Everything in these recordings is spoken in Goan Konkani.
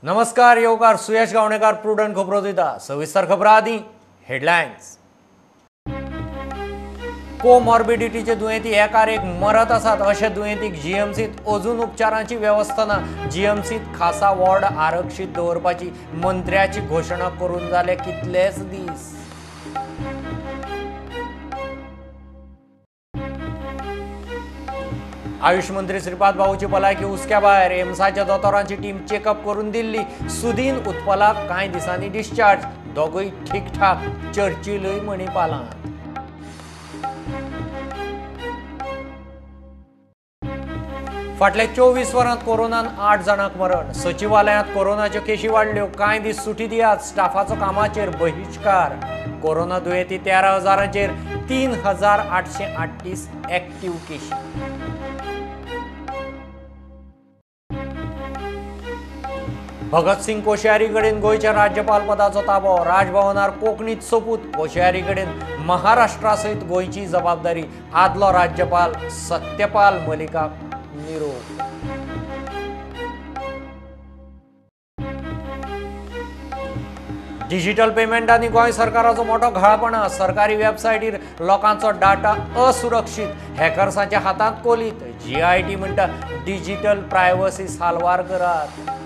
नमस्कार, येवकार सुयश गावणेकार प्रुडंट खबरो दिता. सविस्तर खबरां आदी हेडलायन्स. कोमॉर्बिडिटीचे दुयेंती एकार एक मरत आसात अशे दुयेंतीक जीएमसीत अजून उपचारांची वेवस्था ना. जीएमसीत खासा वॉर्ड आरक्षीत दवरपाची मंत्र्याची घोशणा करून जाले कितलेच दीस. आयुष मंत्री श्रीपाद भाऊची भलायकी हुस्क्या भायर. एम्साच्या दोतोरांची टीम चेकअप करून दिल्ली. सुदीन उत्पलाक कांय दिसांनी डिस्चार्ज. दोगूय ठीकठाक. चर्चिलूय मणिपालांत. फाटल्या 24 वरांत कोरोनान 8 जाणांक मरण. सचिवालयांत कोरोनाच्यो केशी वाडल्यो. कांय दीस सुटी दियात. स्टाफाचो कामाचेर बहिश्कार. कोरोना दुयेंती 13,000चेर 3,838 एक्टिव्ह केशी. भगतसिंग कोश्यारी कडेन गोंयच्या राज्यपाल पदाचो ताबो. राजभवनार कोंकणीत सोपूत. कोश्यारी कडेन महाराष्ट्रा सयत गोंयची जबाबदारी. आदलो राज्यपाल सत्यपाल मलिकाक निरोप. डिजिटल पेमेंटांनी गोंय सरकाराचो मोठो घाळपणा. सरकारी वेबसायटीर लोकांचो डाटा असुरक्षीत. हॅकर्सांच्या हातांत कोलीत. जीआयटी म्हणटा डिजिटल प्रायव्हसी साल्वार करात.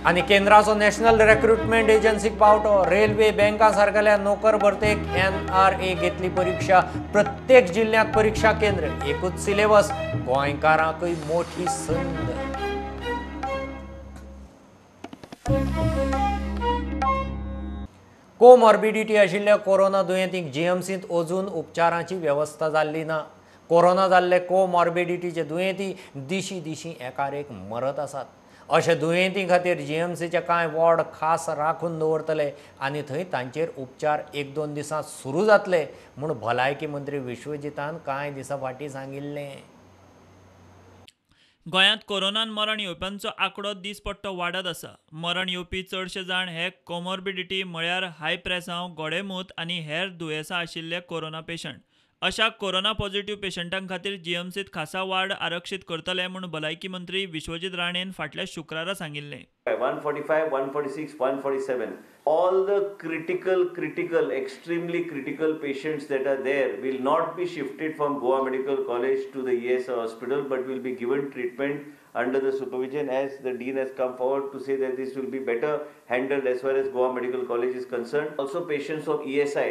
आनी केंद्राचो नॅशनल रिक्रुटमेंट एजन्सीक पावटो. रेल्वे बँका सारकेल्या नोकर भरतेक एनआरए घेतली परिक्षा. प्रत्येक जिल्ल्यांत परिक्षा केंद्र. एकूच सिलेबस. गोंयकारांकूय मोठी संद. कोमॉर्बिडिटी आशिल्ल्या कोरोना दुयेंतींक जीएमसींत अजून उपचारांची वेवस्था जाल्ली ना. कोरोना जाल्ले कोमॉर्बिडिटीचे दुयेंती दिशी दिशी एकार एक मरत आसात. अशे दुयेंती खातीर जीएमसीचे कांय वॉर्ड खास राखून दवरतले आनी थंय तांचेर उपचार 1-2 दिसांत सुरू जातले म्हूण भलायकी मंत्री विश्वजीतान कांय दिसां फाटीं सांगिल्लें. गोंयांत कोरोनान मरण येवप्यांचो आंकडो दीसपट्टो वाडत आसा. मरण येवपी चडशे जाण हे कोमॉर्बिडिटी म्हळ्यार हाय प्रेसांव, गोडेमूत आनी हेर दुयेंसां आशिल्ले कोरोना पेशंट. अशा कोरोना पॉझिटिव्ह पेशंटां खातीर जीएमसीत खासा वार्ड आरक्षीत करतले म्हूण भलायकी मंत्री विश्वजीत राणेन फाटल्या शुक्रारा सांगिल्लें. 145, 146, 147 all the critical extremely critical patients that are there will not be shifted from Goa Medical College to the ESI hospital but will be given treatment under the supervision, as the dean has come forward to say that this will be better handled as far as Goa Medical College is concerned. Also patients of ESI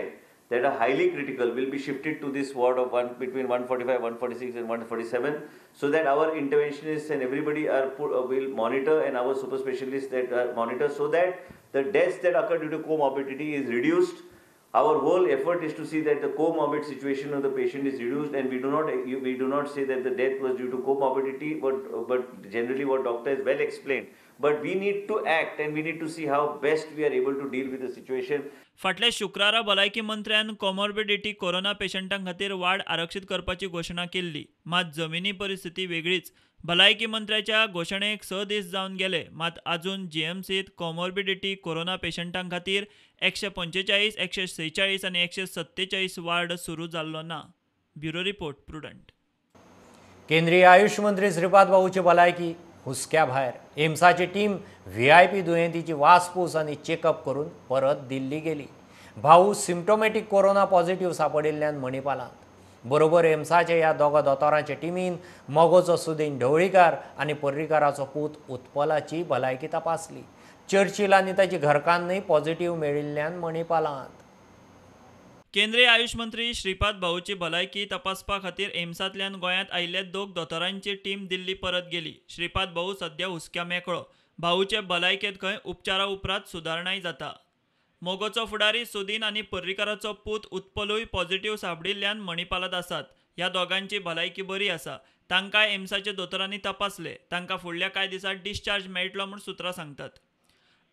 that are highly critical will be shifted to this ward of between 145, 146 and 147, so that our interventionists and everybody are will monitor, and our super specialists that are monitor, so that the deaths that occur due to comorbidity is reduced. Our whole effort is to see that the comorbid situation of the patient is reduced, and we do not say that the death was due to comorbidity, but generally what doctor has well explained. But we need to act and we need to see how best we are able to deal with the situation. फाटल्या शुक्रारा भलायकी मंत्र्यान कोमॉर्बिडिटी कोरोना पेशंटां खातीर वार्ड आरक्षीत करपाची घोशणा केल्ली. मात जमिनी परिस्थिती वेगळीच. भलायकी मंत्र्याच्या घोशणेक 6 दीस जावन गेले, मात अजून जीएमसीत कोमॉर्बिडिटी कोरोना पेशंटां खातीर 145, 146 आनी 147 वार्ड सुरू जाल्लो ना. Bureau report, Prudent. केंद्रीय आयुष मंत्री श्रीपाद भाऊची भलायकी हुस्क्या भायर. एम्साची टीम व्हीआयपी दुयेंतीची वासपूस आनी चेकअप करून परत दिल्ली गेली. भाऊ सिम्टोमॅटीक कोरोना पॉझिटिव्ह सापडिल्ल्यान मणिपालांत. बरोबर एम्साच्या ह्या दोगा दोतोरांच्या टिमीन मगोचो सुदीन ढवळीकार आनी पर्रीकाराचो पूत उत्पलाची भलायकी तपासली. चर्चिल आनी ताची घरकान्नूय पॉझिटिव्ह मेळिल्ल्यान मणिपालांत. केंद्रीय आयुष मंत्री श्रीपाद भाऊची भलायकी तपासपा खातीर एम्सांतल्यान गोंयांत आयिल्ल्या 2 दोतोरांची टीम दिल्ली परत गेली. श्रीपाद भाऊ सध्या हुस्क्या मेकळो. भाऊचे भलायकेंत खंय उपचारा उपरांत सुदारणाय जाता. मोगोचो फुडारी सुदीन आनी पर्रीकाराचो पूत उत्पलूय पॉझिटिव्ह सापडिल्ल्यान मणिपालांत आसात. ह्या दोगांची भलायकी बरी आसा. तांकां एम्साच्या दोतोरांनी तपासले. तांकां फुडल्या कांय दिसांत डिस्चार्ज मेळटलो म्हूण सुत्रां सांगतात.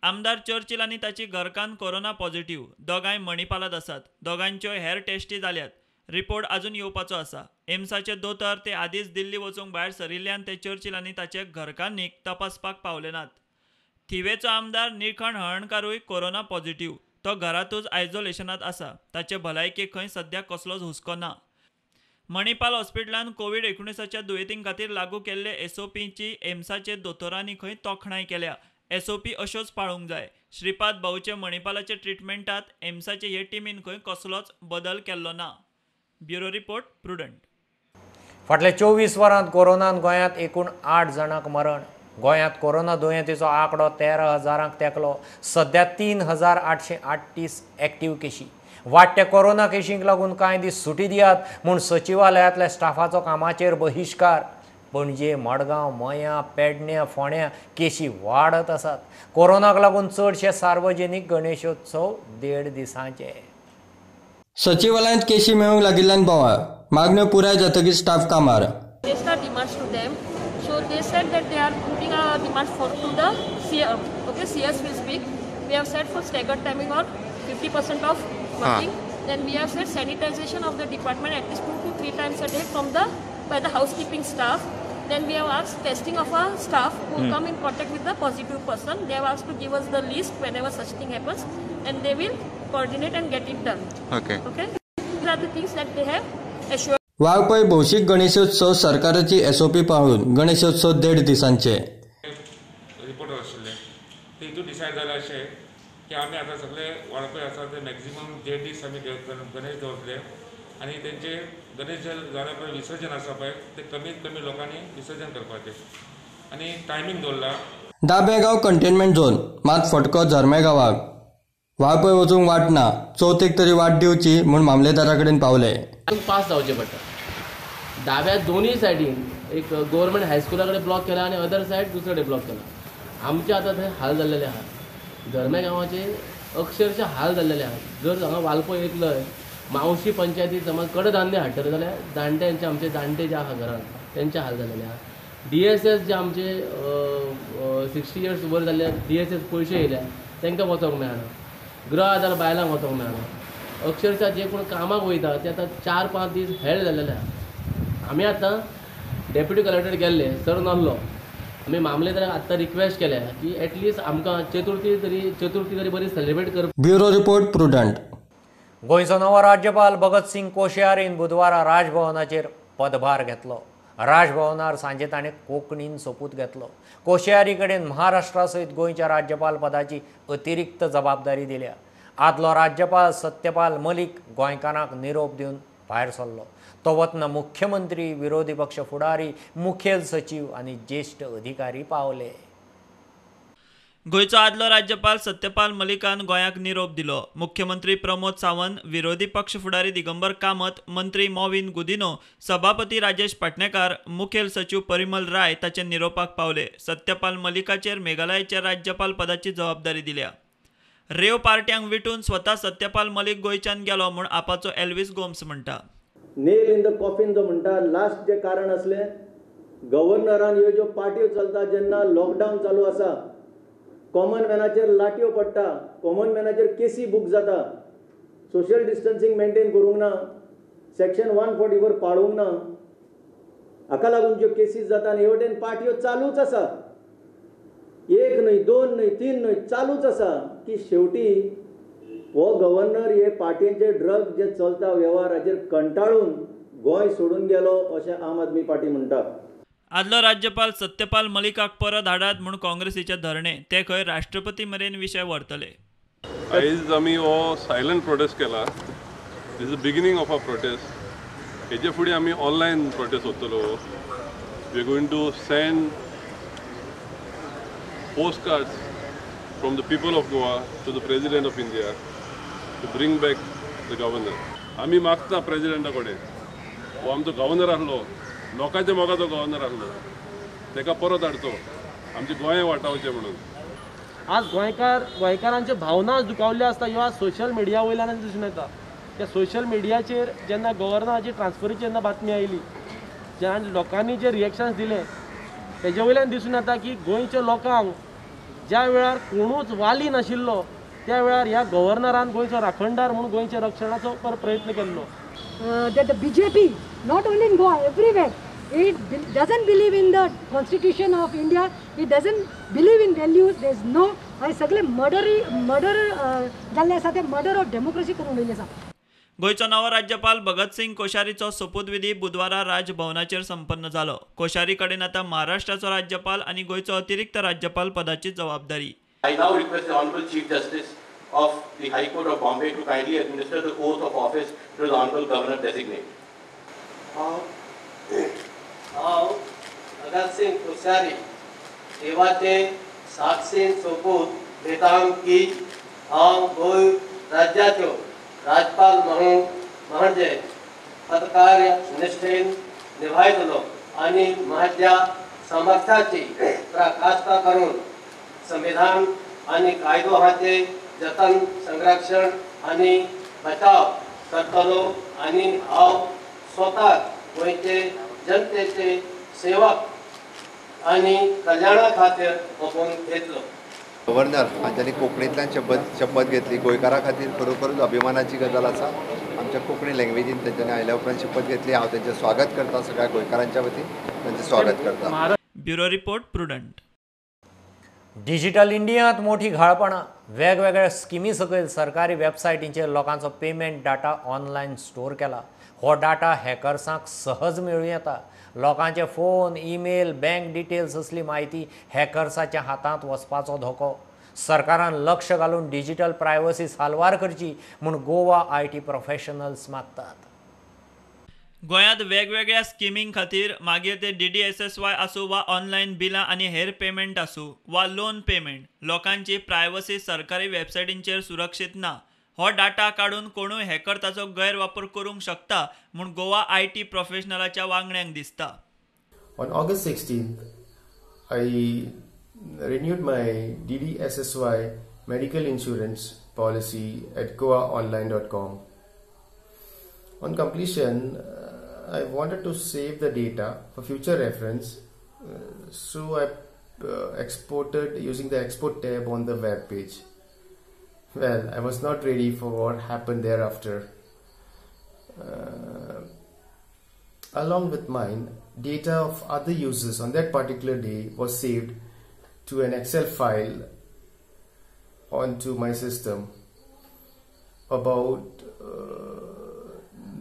आमदार चर्चिल आनी ताची घरकान्न कोरोना पॉझिटिव्ह. दोगांय मणिपालांत आसात. दोगांच्यो हेर टेस्टी जाल्यात. रिपोर्ट अजून येवपाचो आसा. एम्साचे दोतोर ते आदींच दिल्ली वचूंक भायर सरिल्ल्यान ते चर्चिल आनी ताचे घरकान्नीक तपासपाक पावले नात. थिवेचो आमदार निळखण हळर्णकारूय कोरोना पॉझिटिव्ह. तो घरांतूच आयसोलेशनांत आसा. ताचे भलायकेक खंय सद्या कसलोच हुस्को ना. मणिपाल हॉस्पिटलान कोवीड-19च्या दुयेंतीं खातीर लागू केल्ले एसओपीची एम्साचे दोतोरांनी खंय तोखणाय केल्या. एसओपी अश्योच पाळूंक जाय. श्रीपाद भाऊचे मणिपालाचे ट्रिटमेंटात एम्साचे हे टिमीन खंय कसलोच बदल केल्लो ना. Bureau report, Prudent. फाटल्या 24 वरांत कोरोनान गोंयांत एकूण 8 जाणांक मरण. गोंयांत कोरोना दुयेंतीचो आंकडो 13,000 तेंकलो. सध्या 3,838 एक्टीव केशी. वाडट्या कोरोना केशींक लागून कांय दीस सुटी दियात म्हूण सचिवालयांतल्या स्टाफाचो कामाचेर बहिश्कार. पणजे, मडगांव, मयां, पेडण्यां, फोंड्यां केशी वाडत आसात. कोरोनाक लागून चडशे सार्वजनीक गणेशोत्सव 1.5 दिसांचे. सचिवालयांत केशी मेळूंक लागिल्ल्यान बोवाळ. मागण्यो पुराय जातकीर स्टाफ कामार. So they said that they are putting a demand for to the okay, CS will speak. We have said for staggered timing or 50% of working. Then we have said sanitization of the department at least 2 to 3 times a day from the by the housekeeping staff. Then we have asked testing of our staff who come in contact with the positive person. They have asked to give us the list whenever such thing happens, and they will coordinate and get it done. Okay. Okay. These are the things that they have assured. Valpoi भौशीक गणेशोत्सव सरकाराची एसओपी पाळून गणेशोत्सव 1.5 दिसांचे. रिपोर्ट आशिल्ले ते हितून डिसायड जालें अशें की आमी आतां सगळे वाळपय आसा ते मॅक्झिमम 1.5 दीस आमी गणेश दवरतले आनी तेंचे गणेश जाल्या पळय विसर्जन आसा पळय ते कमीत कमी लोकांनी विसर्जन करपाचें आनी टायमींग दवरला. दाबेगांव कंटेनमेंट झोन मात फटको झरमे गांवाक. वाळपय वचूंक वाट ना, चवथीक तरी वाट दिवची म्हूण मामलेदारा कडेन पावले. पास जावचें पडटा. दाव्या दोनूय सायडीन एक गव्हर्मेंट हायस्कुला कडेन ब्लॉक केला आनी अदर सायड दुसरे कडेन ब्लॉक केला. आमचे आतां थंय हाल जाल्लेले आहा. झरमे गांवाचे अक्षरशः हाल जाल्लेले आहा. जर हांगा वाळपय येतलय मावशी पंचायती समज कडधान्य हाडटले जाल्यार जाणट्यांचे आमचे जाणटे जे आहा घरान तेंचे हाल जाल्लेले आहा. डी एस एस जे आमचे 60 इयर्स वयर जाल्ले डी एस एस पयशे येयल्या तांकां वचोंक मेळना. गृह आधार बायलांक वचोंक मेळना. अक्षरशः जे कोण कामाक वयता ते आतां 4-5 दीस हेळ जाल्लेले आहा. आमी आतां डेप्युटी कलेक्टर गेल्ले सर नासलो. आमी मामलेदाराक आत्तां रिक्वेस्ट केल्या की एटलिस्ट आमकां चतुर्थी तरी बरी सेलिब्रेट कर. Bureau report, Prudent. गोंयचो नवो राज्यपाल भगतसिंग कोश्यारीन बुधवारा राजभवनाचेर पदभार घेतलो. राजभवनार सांजे ताणें कोंकणीन सोपूत घेतलो. कोश्यारी कडेन महाराष्ट्रा सयत गोंयच्या राज्यपाल पदाची अतिरिक्त जबाबदारी दिल्या. आदलो राज्यपाल सत्यपाल मलिक गोंयकारांक निरोप दिवन भायर सरलो. तो वतना मुख्यमंत्री, विरोधी पक्ष फुडारी, मुखेल सचीव आनी ज्येश्ठ अधिकारी पावले. गोंयचो आदलो राज्यपाल सत्यपाल मलिकान गोंयाक निरोप दिलो. मुख्यमंत्री प्रमोद सावंत, विरोधी पक्ष फुडारी दिगंबर कामत, मंत्री मॉविन गुदिनो, सभापती राजेश पाटणेकार, मुखेल सचीव परिमल राय ताचे निरोपाक पावले. सत्यपाल मलिकाचेर मेघालयाच्या राज्यपाल पदाची जबाबदारी दिल्या. रेव पार्ट्यांक विटून स्वता सत्यपाल मलिक गोंयच्यान गेलो म्हूण आपाचो एल्विस गोम्स म्हणटा. नेल इन the coffin जो म्हणटा लास्ट जे कारण असले गव्हर्नरान ह्यो ज्यो पार्ट्यो चलता जेन्ना लॉकडावन चालू आसा, कॉमन मॅनाचेर लाटयो पडटा, कॉमन मॅनाचेर केसी बूक जाता, सोशल डिस्टन्सिंग मेंटेन करूंक ना, सेक्शन 144 पाळूंक ना, हाका लागून ज्यो केसीस जाता आनी हे वटेन पार्ट्यो चालूच आसा, 1 न्हय 2 न्हय 3 न्हय चालूच आसा की शेवटी हो गव्हर्नर हे पार्टींचे ड्रग जे चलता वेव्हार हाचेर कंटाळून गोंय सोडून गेलो अशें आम आदमी पार्टी म्हणटा. आदलो राज्यपाल सत्यपाल मलिकाक परत हाडात म्हूण काँग्रेसीचे धरणे ते खंय राष्ट्रपती मेरेन विशय व्हरतले. आयज आमी हो सायलंट प्रोटेस्ट केला. This is beginning of a protest. हेजे फुडें आमी ऑनलायन प्रोटेस्ट वतलो. We are going to send postcards from the people of Goa to the President of India to bring back the governor. आमी मागता प्रेजिडेंटा कडेन, हो आमचो गव्हर्नर आसलो, लोकांच्या मोगाचो गव्हर्नर आसलो, ताका परत हाडचो, आमचें गोंय वाटावचें म्हणून. आज गोंयकारांच्यो भावना दुखावल्ल्यो आसता ह्यो आज सोशल मिडिया वयल्यान दिसून येता. त्या सोशल मिडियाचेर जेन्ना गव्हर्नराची ट्रान्सफरीची जेन्ना बातमी आयली, जेन्ना लोकांनी जे रिएक्शन्स दिले तेजे वयल्यान दिसून येता की गोंयच्या लोकांक ज्या वेळार कोणूच वाली नाशिल्लो त्या वेळार ह्या गव्हर्नरान गोंयचो राखणदार म्हणून गोंयच्या रक्षणाचो प्रयत्न केल्लो. That the BJP, not only in Goa, everywhere, it doesn't believe in the constitution of India, it doesn't believe in values, there is no, सगळे मर्डर जाल्ले आसा, ते मर्डर ऑफ डेमोक्रेसी करून उडयले आसा. गोंयचो नवो राज्यपाल भगतसिंग कोश्यारीचो सोपूतविधी बुधवारा राजभवनाचेर संपन्न जालो. कोश्यारी कडेन आतां महाराष्ट्राचो राज्यपाल आनी गोंयचो अतिरिक्त राज्यपाल पदाची जबाबदारी. I now request the Honorable Chief Justice of the High Court of Bombay to kindly administer the oath of office to the Honorable Governor designate. हांव भगतसिंग कोश्यारी देवाचे साक्षीन सोपूत घेता की हांव गोंय राज्याचो राज्यपाल म्हणून म्हणजे पदकार्य निष्ठेन निभायतलो आनी म्हज्या सामर्थ्याची पराकाष्ठा करून संविधान आनी कायदो हांचे जतन, संरक्षण आनी बचाव करतलो आनी हांव स्वताक गोंयचे जनतेचे सेवक आनी कल्याणा खातीर ओपून घेतलो. गव्हर्नर हांच्यांनी कोंकणींतल्यान शपथ घेतली. गोंयकारां खातीर खरोखरूच अभिमानाची गजाल आसा. आमच्या कोंकणी लँग्वेजीन तेंच्यांनी आयल्या उपरांत शपथ घेतली. हांव तेंचें स्वागत करता, सगळ्या गोंयकारांच्या वतीन तेंचें स्वागत करता. Bureau report, Prudent. Digital इंडियांत मोठी घाळपणां. वेगवेगळ्या स्किमी सकयल सरकारी वेबसायटींचेर लोकांचो पेमेंट डाटा ऑनलायन स्टोर केला. हो डाटा हॅकर्सांक सहज मेळूं येता. लोकांचे फोन, ईमेल, बँक डिटेल्स असली म्हायती हॅकर्साच्या हातांत वचपाचो धोको. सरकारान लक्ष घालून डिजिटल प्रायव्हसी साल्वार करची म्हूण गोवा IT professionals मागतात. गोंयांत वेगवेगळ्या स्किमीं खातीर मागीर ते DDSSY आसूं वा ऑनलायन बिलां आनी हेर पेमेंट आसूं वा लोन पेमेंट, लोकांची प्रायव्हसी सरकारी वेबसायटींचेर सुरक्षीत ना. हो डाटा काडून कोणूय हॅकर ताचो गैरवापर करूंक शकता म्हूण गोवा IT प्रोफेशनलाच्या वांगड्यांक दिसता. On August 16th, I renewed my DDSSY medical insurance policy at goaonline.com. On completion, I wanted to save the data for future reference, so I exported using the export tab on the web page. Well, I was not ready for what happened thereafter. Along with mine, data of other users on that particular day was saved to an Excel file onto my system. About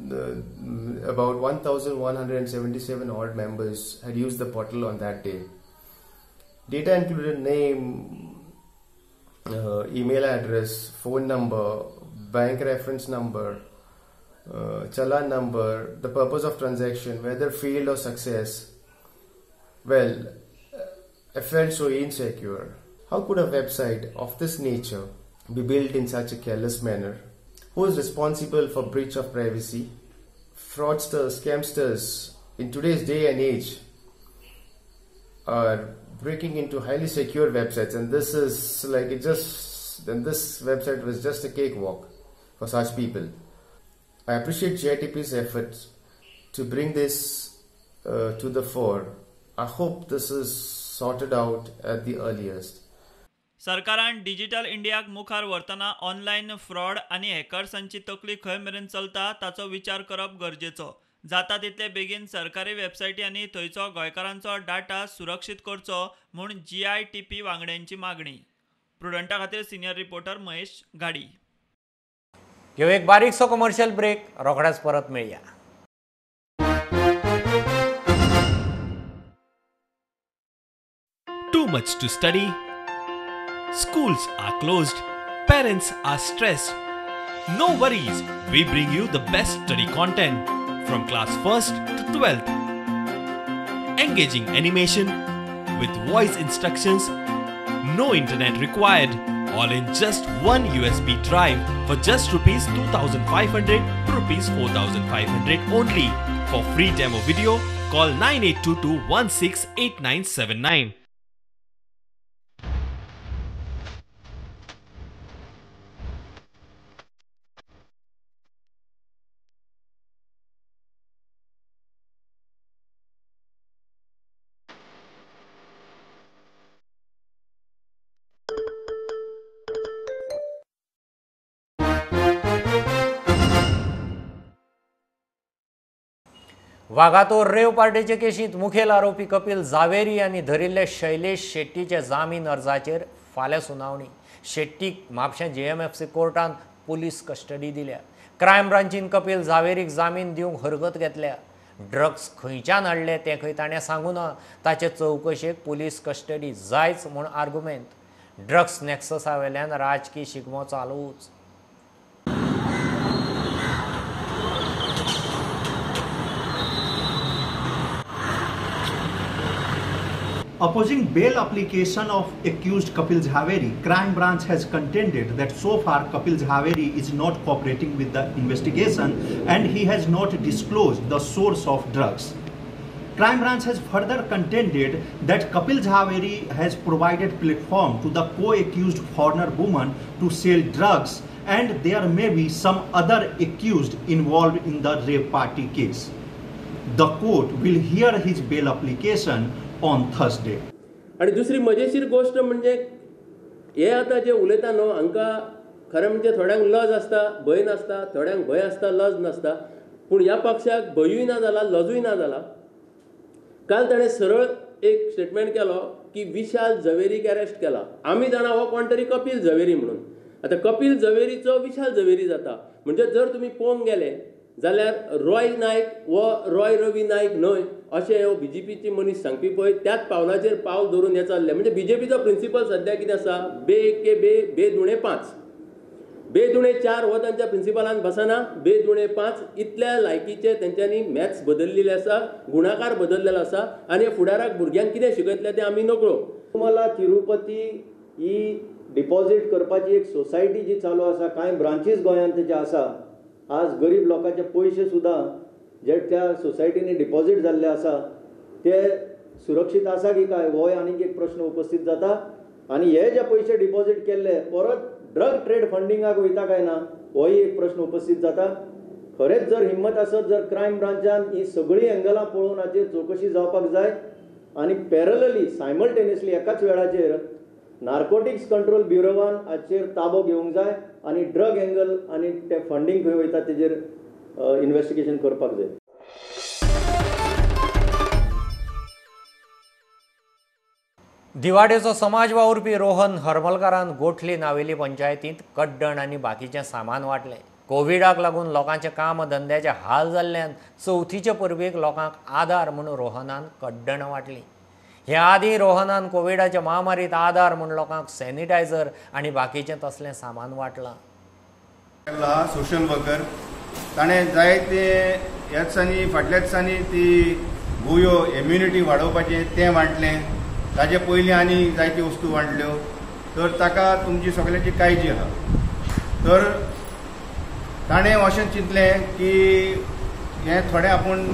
1,177 odd members had used the portal on that day. Data included name, email address, phone number, bank reference number, challan number, the purpose of transaction, whether failed or success. Well, I felt so insecure. How could a website of this nature be built in such a careless manner? Who is responsible for breach of privacy? Fraudsters, scamsters in today's day and age are breaking into highly secure websites, and this is like it just, and this website was just a cakewalk for such people. I appreciate GITP's efforts to bring this to the fore. I hope this is sorted out at the earliest. सरकारान डिजिटल इंडियाक मुखार व्हरतना ऑनलायन फ्रॉड आनी हॅकर्सांची तकली खंय मेरेन चलता ताचो विचार करप गरजेचो. जाता तितले बेगीन सरकारी वेबसायटी आनी थंयचो गोंयकारांचो डाटा सुरक्षीत करचो म्हूण GITP वांगड्यांची मागणी. प्रुडंटा खातीर सिनियर रिपोर्टर महेश घाडी. घेऊ एक बारीकसो कमर्शियल ब्रेक, रोखड्याच परत मेळया. Too much to study. Schools are closed. Parents are stressed. No worries, we bring you the best study content from class 1st to 12th. Engaging animation with voice instructions, no internet required, all in just one USB drive for just Rs 2,500 to Rs 4,500 only. For free demo video, call 9822 168979. Vagator rave पार्टीचे केशींत मुखेल आरोपी कपिल जावेरी आनी धरिल्ले शैलेश शेट्टीचे जामीन अर्जाचेर फाल्यां सुनावणी. शेट्टीक म्हापशें JMFC कोर्टान पुलीस कस्टडी दिल्या. क्रायम ब्रांचीन कपिल झावेरीक जामीन दिवंक हरकत घेतल्या. ड्रग्स खंयच्यान हाडले तें खंय ताणें सांगू ना. ताचे चवकशेक पुलीस कस्टडी जायच म्हूण आर्गुमेंत. ड्रग्स नॅक्ससा वेल्यान राजकी शिगमो चालूच. Opposing bail application of accused Kapil Jhaveri, crime branch has contended that so far Kapil Jhaveri is not cooperating with the investigation and he has not disclosed the source of drugs. Crime branch has further contended that Kapil Jhaveri has provided platform to the co-accused foreigner woman to sell drugs and there may be some other accused involved in the rave party case. The court will hear his bail application on Thursday. आणि दुसरी मजेशीर गोष्ट म्हणजे हे आतां जे उलयता न्हू हांकां खरें म्हणजे थोड्यांक लज आसता, भंय नासता, थोड्यांक भंय आसता, लज नासता. पूण ह्या पक्षाक भंयूय ना जाला, लजूय ना जाला. काल ताणें सरळ एक स्टेटमेंट केलो की विशाल झवेरीक अरेस्ट केला. आमी जाणा हो कोण तरी कपिल झवेरी म्हणून. आतां कपिल झवेरीचो विशाल झवेरी जाता म्हणजे जर तुमी पळोवंक गेले जाल्यार रॉय नायक वो रॉय रवी नायक न्हय अशें हो बीजेपीची मनीस सांगपी पळय त्याच पावलाचेर पावल धरून हें चल्लें. म्हणजे बीजेपीचो प्रिंसिपल सद्या कितें आसा, बे के बे, बे दुणे पांच, बे दुणे चार हो तांच्या प्रिंसिपलान बसना, बे दुणे पांच इतल्या लायकीचे तेंच्यांनी मॅथ्स बदललेले आसा, गुणाकार बदललेलो आसा आनी फुडाराक भुरग्यांक कितें शिकयतले तें आमी नकळो. तुम्हाला तिरुपती ही डिपॉझिट करपाची एक सोसायटी जी चालू आसा, कांय ब्रांचीस गोंयांत तेजे आसा. आज गरीब लोकांचे पयशे सुद्दां जे त्या सोसायटींनी डिपॉझिट जाल्ले आसा ते सुरक्षीत आसा की काय होय आनीक एक प्रश्न उपस्थित जाता. आनी हे जे पयशे डिपॉझिट केल्ले परत ड्रग ट्रेड फंडिंगाक वयता काय ना होय एक प्रश्न उपस्थित जाता. खरेंच जर हिम्मत आसत जर क्रायम ब्रांचान ही सगळीं एंगलां पळोवन हाचेर चवकशी जावपाक जाय आनी पॅरलली सायमल्टेनियसली एकाच वेळाचेर नार्कोटिक्स कंट्रोल ब्युरोवान हाचेर ताबो घेवंक जाय आनी ड्रग एंगल आनी ते फंडींग खंय वयता तेजेर इन्वेस्टिगेशन करपाक जाय. दिवाडेचो समाज वावुरपी रोहन हरमलकारान गोठली नावेली पंचायतींत कड्डण आनी बाकीचें सामान वांटलें. कोविडाक लागून लोकांचे काम धंद्याचे हाल जाल्ल्यान चवथीचे परबेक लोकांक आदार म्हूण रोहनान कड्डण वांटली. ह्या आदीं रोहनान कोविडाच्या महामारीत आदार म्हूण लोकांक सॅनिटायझर आनी बाकीचें तसलें सामान वांटलां. सोशल वर्कर ताणें जायते ह्या दिसांनी फाटल्या दिसांनी ती गुयो इम्युनिटी वाडोवपाचें तें वांटलें, ताजे पयलीं आनी जायत्यो वस्तू वांटल्यो. तर ताका तुमची सगळ्यांची काळजी आहा. तर ताणें अशें चिंतलें की हें थोडें आपूण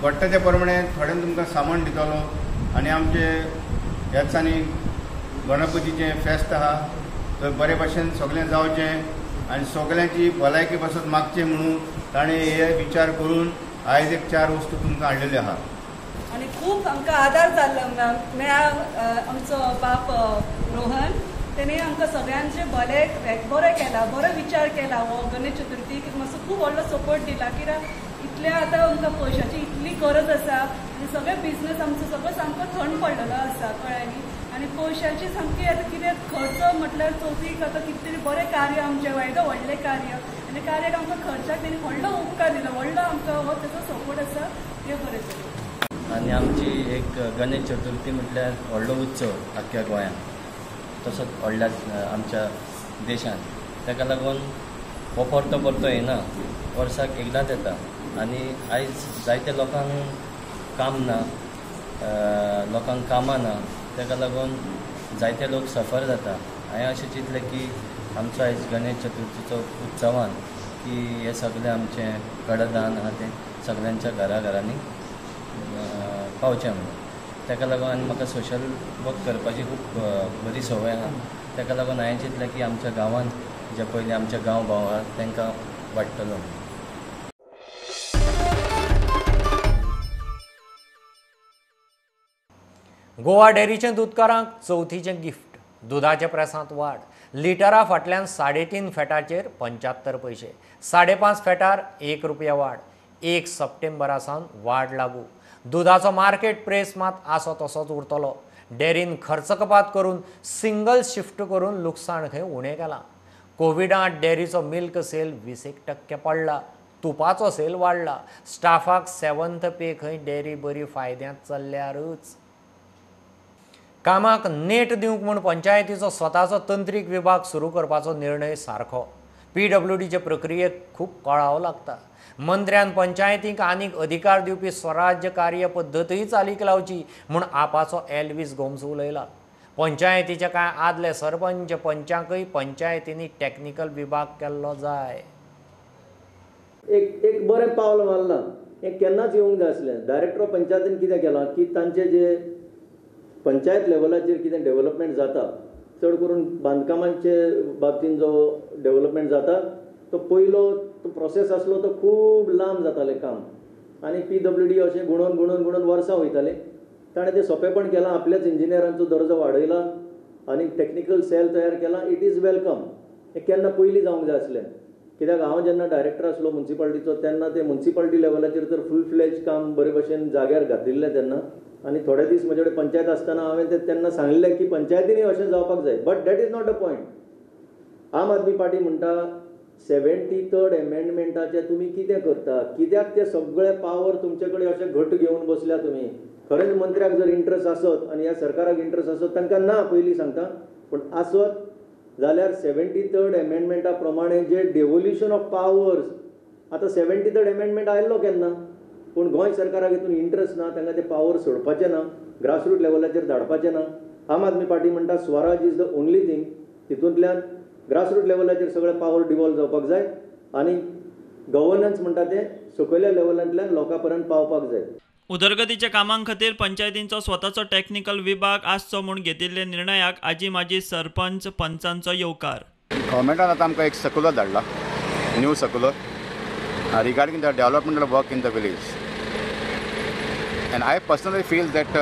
घडटा ते प्रमाणे थोडें तुमकां सामान दितलो आनी आमचे ह्या दिसांनी गणपतीचें फेस्त आहा तर बरे भाशेन सगळें जावचें आनी सगळ्यांची भलायकी पासत मागचें म्हणून ताणें हे विचार करून आयज एक चार वस्तू तुमकां हाडलेल्यो आहा. आनी खूब आमकां आदार जाल्लो मेळ्ळा. आमचो बाप रोहन तेणे आमकां सगळ्यांचें भलें बरें केलां, बरो विचार केला. हो गणेश चतुर्थीक मातसो खूब व्हडलो सपोर्ट दिला कित्याक इतलें आतां आमकां पयशाची इतली गरज आसा आनी सगळे बिजनस आमचो सगळो सामको थंड पडलेलो आसा, कळ्ळें न्ही. आनी पयशाची सामकी आतां कितें खर्च म्हटल्यार चवथीक आतां कितें तरी बरें कार्य आमचें येदो व्हडलें कार्य आनी कार्याक आमकां खर्चाक तेणी व्हडलो उपकार दिलो, व्हडलो आमकां हो तेजो सपोर्ट आसा, हें बरें जालें. आनी आमची एक गणेश चतुर्थी म्हटल्यार व्हडलो उत्सव आख्ख्या गोंयांत तसोच व्हडल्या आमच्या देशांत. ताका लागून हो परतो परतो येना, वर्साक एकदांच येता. आनी आयज जायते लोकांक काम ना, लोकांक कामां ना, ताका लागून जायते लोक सफर जाता. हांवें अशें चिंतलें की आमचो आयज गणेश चतुर्थीचो उत्सवान की हें सगळें आमचें कडधान आहा तें सगळ्यांच्या घरा घरांनी पावचें म्हणून. ताका लागून आनी म्हाका सोशल वर्क करपाची खूब बरी संवय आहा. ताका लागून हांवें चिंतलें की आमच्या गांवांत जे पयलीं आमचे गांव भाव आहा तांकां वाडटलो. गोवा डेअरीचें दुदकारांक चवथीचें गिफ्ट. दुदाच्या प्रेसांत वाड. लिटरा फाटल्यान 3.5 फॅटाचेर 75 पयशे, 5.5 फॅटार 1 रुपया वाड. 1 सप्टेंबरा सावन वाड लागू. दुदाचो मार्केट प्रेस मात आसो तसोच उरतलो. डेअरीन खर्च कपात करून सिंगल शिफ्ट करून लुकसाण खंय उणें केलां. कोविडांत डेअरीचो मिल्क सेल 20% पडला, तुपाचो सेल वाडला. स्टाफाक 7th पे खंय डेअरी बरी फायद्यांत चल्ल्यारूच. कामाक नेट दिवंक म्हूण पंचायतीचो स्वताचो तंत्रीक विभाग सुरू करपाचो निर्णय सारको. पीडब्ल्यूडीचे प्रक्रियेक खूब कळाव लागता. मंत्र्यान पंचायतींक आनीक अधिकार दिवपी स्वराज्य कार्य पद्दतूय चालीक लावची म्हूण आपाचो एल्वीस गोम्स उलयला. पंचायतीचे कांय आदले सरपंच पंचांकय पंचायतींनी टॅक्निकल विभाग केल्लो जाय. एक एक बरें पावल मारलां, हें केन्नाच येवंक जाय आसलें. डायरेक्टर ऑफ पंचायतीन कितें केलां की तांचे जे पंचायत लेवलाचेर कितें डेव्हलपमेंट जाता, चड करून बांदकामांचे बाबतीन जो डेव्हलपमेंट जाता तो पयलो तो प्रोसेस आसलो तो खूब लांब जातालें काम आनी पीडब्ल्यूडी अशें गुणोवन गुणोवन गुणोवन वर्सां वयतालीं. ताणें तें सोंपेपण केलां, आपल्याच इंजिनियरांचो दर्जो वाडयला आनी टॅक्निकल सेल तयार केला. It is welcome. हें केन्ना पयलीं जावंक जाय आसलें, कित्याक हांव जेन्ना डायरेक्टर आसलो मुन्सिपाल्टीचो तेन्ना ते मुन्सिपाल्टी लेवलाचेर तर फूल फ्लॅज काम बरे भशेन जाग्यार घातिल्लें तेन्ना. आनी थोडे दीस म्हजे कडेन पंचायत आसतना हांवें ते तेन्ना सांगिल्लें की पंचायतींनी अशें जावपाक जाय. But that is not a point. Aam Aadmi Party म्हणटा 73rd अमेंडमेंटाचें तुमी कितें करता, कित्याक ते सगळे पावर तुमचे कडेन अशें घट घेवन बसल्या तुमी. खरेंच मंत्र्याक जर इंट्रस्ट आसत आनी ह्या सरकाराक इंट्रस्ट आसत, तांकां ना पयलीं सांगता, पूण आसत जाल्यार 73rd अमेंडमेंटा प्रमाणे जे डेवोल्युशन ऑफ पावर्स, आतां 73rd amendment आयिल्लो केन्ना, पूण गोंय सरकाराक हितून इंट्रस्ट ना, तांकां ते पावर सोडपाचें ना, ग्रासरूट लेवलाचेर धाडपाचें ना. आम आदमी पार्टी म्हणटा Swaraj is the only thing. तितूंतल्यान ग्रासरूट लेवलाचेर सगळे पावर डिवॉल्व जावपाक जाय आनी गव्हर्नन्स म्हणटा तें सकयल्या लेवलांतल्यान लोकां पर्यंत पावपाक जाय. उदरगतीच्या कामां खातीर पंचायतींचो स्वताचो टॅक्निकल विभाग आसचो म्हूण घेतिल्ल्या निर्णयाक आजी माजी सरपंच पंचांचो येवकार. गव्हर्मेंटान आतां आमकां एक सर्कुलर धाडला, new circular regarding the developmental work in the village, and I personally feel that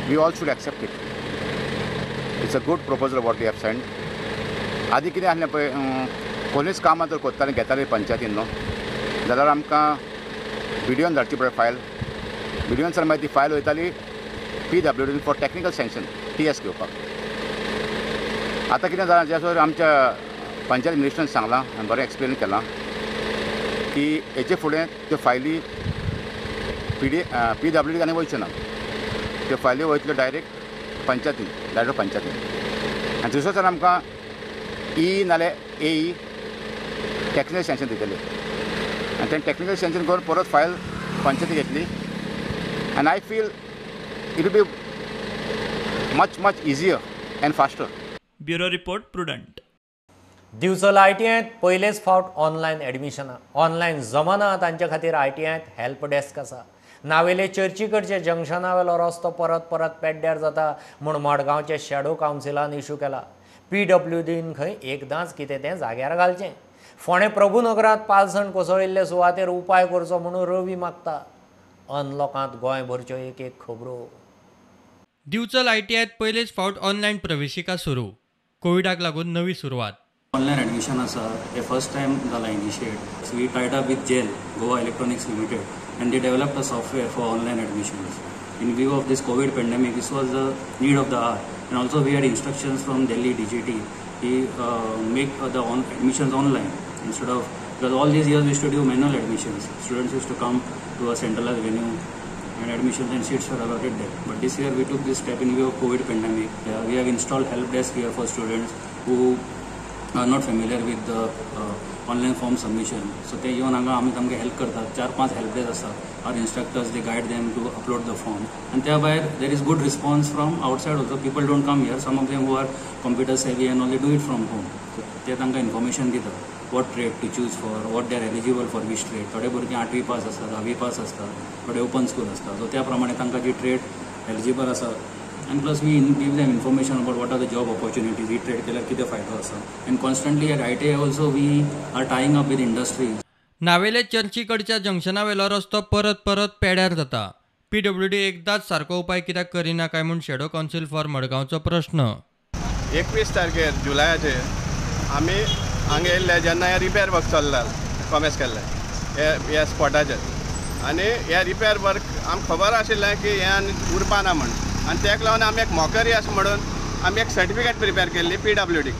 we all should accept it. It's a good proposal what we have sent. आदी कितें आसलें पळय, कोणीच कामां जर करतालीं घेतालीं पंचायतीन न्हू जाल्यार आमकां बिडिओन धाडची पळय फायल, बिडिओन सर मागीर ती फायल वयताली PWD for technical sanction TS घेवपाक. आतां कितें जालां, जे सर आमच्या पंचायत मिनिस्टरान सांगलां आनी बरें एक्सप्लेन केलां की हेचे फुडें त्यो फायली PWD आनी वयच्यो ना, त्यो फायली वयतल्यो डायरेक्ट पंचायतीन, डायरेक्ट पंचायतीन. आनी थंयसर सर आमकां ई नाल्यार AE technical sanction दितले आनी तें टॅक्निकल सँक्शन करून परत फायल पंचायती घेतली. And I feel it will be much much easier and faster. Bureau report, Prudent. Divchal आयटीआयंत पयलेच फावट ऑनलायन एडमिशनां. ऑनलायन जमना तांचे खातीर आयटीआयंत हेल्प डेस्क आसा. नावेले चर्ची कडचे जंक्शना वेलो रस्तो परत परत पेड्ड्यार जाता म्हूण मडगांवचे शॅडो कावन्सिलान इशू केला. पीडब्ल्यूडीन खंय एकदांच कितें तें जाग्यार घालचें. फोंडें प्रभुनगरांत पालसण कोसळिल्ले सुवातेर उपाय करचो म्हणून रवी मागता. अनलॉकांत गोंयभरच्यो एक एक खबरो. दिवचल आयटीआयत पयलेच फावट ऑनलायन प्रवेशिका सुरू. कोविडाक लागून नवी सुरवात. ऑनलायन एडमिशन आसा हे फर्स्ट टायम जाला initiate. We tied up with GEL, Goa Electronics Limited, and they developed a software for online admissions. In view of this COVID pandemic, this was the need of the hour, and also we had instructions from Delhi DGT to make the admissions online instead of, because all these years we used to do manual admissions. Students used to come to a centralized venue and admissions and seats were allotted there. But this year we took this step in view of COVID pandemic. We have installed help desk here for students who are not familiar with the online form submission. So ते येवन हांगा आमी तांकां हेल्प करतात. 4-5 हेल्प डेस्क आसात. Our instructors, they guide them to upload the form. And त्या भायर there is good response from outside also. People don't come here. Some of them who are computer savvy and all, they do it from home. So ते तांकां इन्फॉर्मेशन दितात, what trade to choose for, what they are eligible for, which trade. थोडे भुरगीं 8वी पास आसतात, 10वी पास आसतात, थोडे ओपन स्कूल आसतात. सो त्या प्रमाणे तांकां जी ट्रेड एलिजिबल आसा, and plus we give them information about what are the job opportunities, he trade केल्यार कितें फायदो आसा. And constantly at ITI also we are tying up with industries. Navelim चर्ची कडच्या जंक्शना वेलो रस्तो परत परत पेड्यार जाता. पीडब्ल्यूडी एकदाच सारको उपाय कित्याक करिना काय म्हूण शॅडो कावन्सील फॉर मडगांवचो प्रश्न. 21 तारखेर जुलयाचेर आमी हांगा येयल्ले जेन्ना हें रिपेर वर्क चल्ला कॉमेस केल्लें ह्या स्पॉटाचेर, आनी हें रिपेर वर्क आमकां खबर आशिल्लें की हें आनी उरपा ना म्हण, आनी तेका लागून आमी एक मॉकरी अशें म्हणून आमी एक सर्टिफिकेट प्रिपेर केल्ली PWD.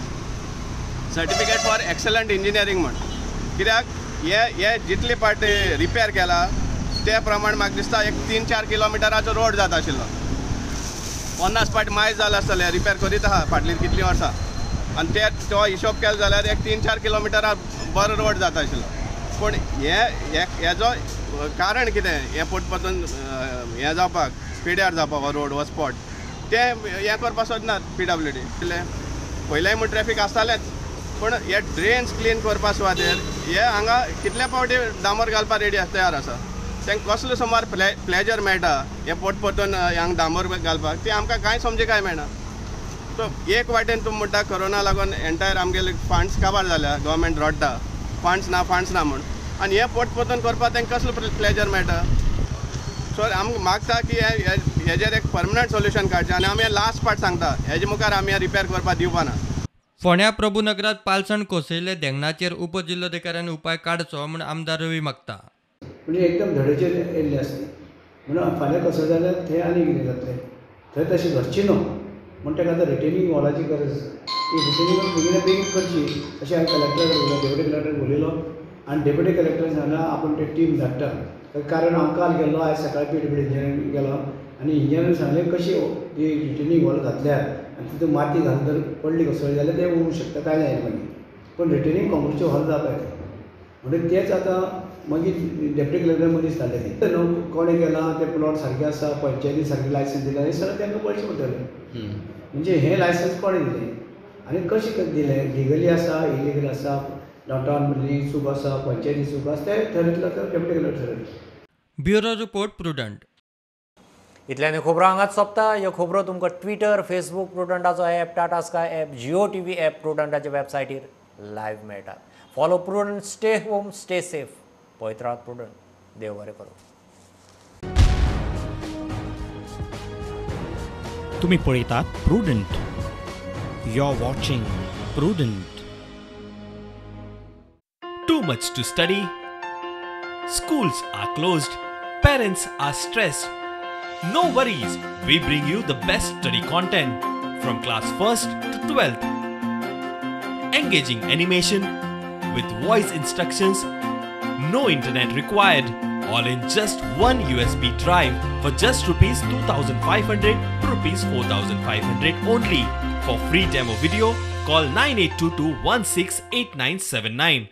Certificate for excellent engineering म्हूण. कित्याक हे हे जितले पार्ट रिपेर केला ते प्रमाण म्हाका दिसता एक 3-4 किलोमिटराचो रोड जाता आशिल्लो. 50 पाट मायज जाला आसतले रिपेर करीत आहा फाटलीं कितलीं वर्सां आनी ते तो हिशोब केलो जाल्यार एक 3-4 किलोमिटरा बरो रोड जाता आशिल्लो. पूण हे हेजो कारण कितें हें पोटपतून हें जावपाक पिड्यार जावपाक हो रोड हो स्पॉट ते हें करपाक सोदनात PWD. पयलें म्हूण ट्रॅफीक आसतालेंच पूण हे ड्रेन्स क्लीन करपा सुवातेर हे हांगा कितले फावटी डांबर घालपाक रेडी आसा तयार आसा. तांकां कसलो सुमार प्लेजर मेळटा हे पोटपतून हांगा डांबर घालपाक तें आमकां कांय समजे कांय मेळना. सो एक वाटेन तूं म्हणटा कोरोना लागून एंटायर आमगेले फंड्स काबार जाल्या, गव्हर्मेंट रडटा फंड्स ना फंड्स ना म्हूण, आनी हें पोटपतून करपाक तांकां कसलो प्लेजर मेळटा. सो आमकां मागता की हेजेर एक परमनंट सोल्युशन काडचें आनी आमी लास्ट पार्ट सांगता हेजे मुखार आमी रिपेर करपाक दिवपाना. फोंड्या प्रभुनगरात पालसण कोसळिल्ल्या देंगणाचेर उपजिल्लोधिकाऱ्यान उपाय काडचो म्हूण आमदार रवी मागता. म्हणजे एकदम धडेचेर येयल्ले आसता म्हणून फाल्यां कसो जाल्यार थंय आनी कितें जातलें, थंय तशें घडचें न्हू म्हूण ताका आतां रिटेनिंग वॉलाची गरज आसा. ती रिटेनिंग वॉल बेगीन बेगीन करची अशें हांवें कलेक्टरा कडेन उलयलो, डेप्युटी कलेक्टराक उलयलो आनी डेप्युटी कलेक्टरान सांगलां आपूण ते टीम धाडटा. कारण हांव काल गेल्लो, आयज सकाळीं PWD इंजिनियरान गेलो आनी इंजिनियरान सांगलें कशी ती रिटेनिंग वॉल घातल्यार आनी तितून माती घालून जर पडली कोसळ्ळी जाल्यार तें उरूंक शकता, कांय जायना मागीर. पूण रिटेनिंग कॉंक्रिटचें हॉल जावपाक जाय म्हणून तेच आतां मागीर डेप्युटी कलेक्टर मनीस धाडले ते न्हू कोणें केलां तें प्लॉट सारकें आसा, पंचायती सारकें लायसन्स दिलां हें सगळें तांकां पळोवचें पडटलें. म्हणजे हें लायसन्स कोणें दिलें आनी कशें दिलें, लिगली आसा इलिगल आसा, डाउनटावन मदली चूक आसा, पंचायती चूक आसा, तें थरयतलो तो डेप्युटी कलेक्टर थरयतलो. Bureau report Prudent. इतल्यान ह्यो खबरो हांगाच सोंपता. ह्यो खबरो तुमकां ट्विटर, फेसबूक प्रुडंटाचो app, Tata Sky app, Jio TV app, प्रुडंटाच्या वेबसायटीर live मेळटात. Follow Prudent, stay home, stay safe. पळयत रावात प्रुडंट. देव बरें करूं. तुम्ही पळयतात Prudent. You are watching Prudent. Too much to study, schools are closed, parents are stressed. No worries, we bring you the best study content from class 1st to 12th. Engaging animation with voice instructions, no internet required, all in just one USB drive for just Rs 2,500 to Rs 4,500 only. For free demo video, call 9822 168979.